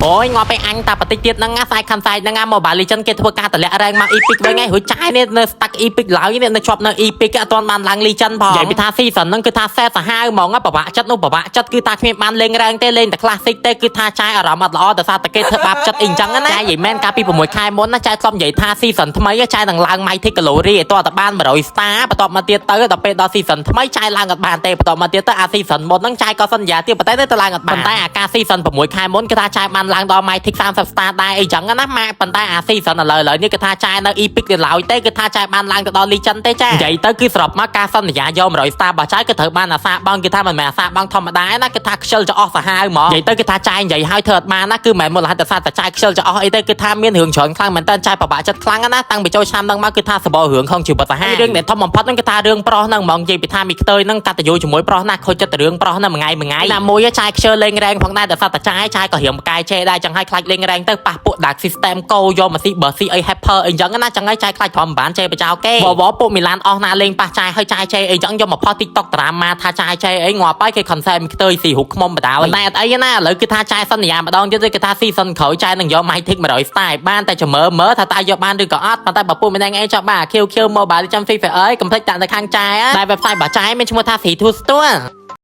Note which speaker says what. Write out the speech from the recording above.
Speaker 1: អូយងាប់ឯអញតាបន្តិចទៀតហ្នឹងណាស្អែកខាន់ស្អែកហ្នឹងណា Mobile Legends គេធ្វើការតម្លាក់ rank មក Epic វិញហើយរួចចាយនេះនៅ stuck Epic ឡើយនេះនៅជាប់នៅ Epic អត់ទាន់បានឡើង Legend ផងនិយាយពីថា season ហ្នឹងគឺថាសែតសាហាវហ្មងពិបាកចិត្តនោះពិបាកចិត្តគឺថាគ្មានបានលេង rank ទេលេងតែ Classic ទេគឺថាចាយអារម្មណ៍អត់ល្អដោយសារតែគេធ្វើបាបចិត្តអីអញ្ចឹងណាចាយនិយាយមែនកាលពី6ខែមុនណាចាយធ្លាប់និយាយថា season ថ្មីចាយនឹងឡើង Mythic Glory ឲ្យតតែបាន100 star បន្ទាប់មកទៀតទៅដល់ពេលដល់ season ថ្មីចាយឡើងអត់បានទេបន្ទាប់មកទៀតទៅអា season មុនហ្នឹងចាយក៏សន្យាទៀតប៉ុន្តែទៅឡើងអត់បានប៉ុន្តែអាការ season 6ខែមុនគឺថាចាយបានឡើងដល់ Mythic 30 star ដែរអីចឹងណាម៉ាក់ប៉ុន្តែអា season ឥឡូវឥឡូវនេះគឺថាចាយនៅ Epic ទៅឡើយទេគឺថាចាយបានឡើងទៅដល់ Legend ទេចានិយាយទៅគឺសរុបមកការសន្យាយក100 star របស់ចាយគឺត្រូវបានអាសាបងគឺថាមិនមែនអាសាបងធម្មតាណាគឺថាខ្ជិលចអស់សាហាវហ្មងនិយាយទៅគឺថាចាយនិយាយឲ្យធ្វើអត់បានណាគឺមិនមែនមូលហេតុតែសារតែចាយខ្ជិលចអស់អីទេគឺថាមានរឿងច្រើនខ្លាំងមែនតើចាយពិបាកចិត្តខ្លាំងណាស់តាំងពីចូលឆ្នាំហ្នឹងមកគឺថាសបោរឿងក្នុងជីវិតសាហាវរឿងដែលធំបំផុតហ្នឹងគឺថារឿងប្រុសហ្នឹងហ្មងនិយាយពីថាមីខ្ទើយហ្នឹងកតញ្ញូជាមួយប្រុសណាស់ខូចចិត្តតែរឿងប្រុសហ្នឹងមួយថ្ងៃមួយថ្ងៃណាមួយចាយខ្ជិលលេង rank ផងដែរតែសារតែចាយចាយក៏រៀងបកាយជេដែរចឹងហើយខ្លាចលេង rank ទៅប៉ះពួក Dark System កោយកមកស៊ីបើស៊ីអី Hyper អីចឹងណាចឹងហើយចាយខ្លាចព្រមបានជេបចោគេវវពួកមីឡានអស់ណាលេងប៉ះចាយហើយចាយជេអីចឹងយកមកផុស TikTok តារាម៉ាថាចាយជេអីងាប់ហើយគេ concept មីខ្ទើយស៊ីរូបខ្មុំបដ ாய் តែអត់អីណាឥឡូវគឺថាចាយសន្យាម្ដងទៀតគឺថា season ក្រោយចាយនឹងយក Mythic 100 style បានតែចាំមើលមើលថាតើយកបានឬក៏អត់ប៉ុន្តែបើពួកមីងឯងចង់បាន QQ Mobile ចាំ Free Fire អើយកុំភ្លេចដាក់នៅខាងចាយដែល website របស់ចាយមានឈ្មោះថា C2 Store។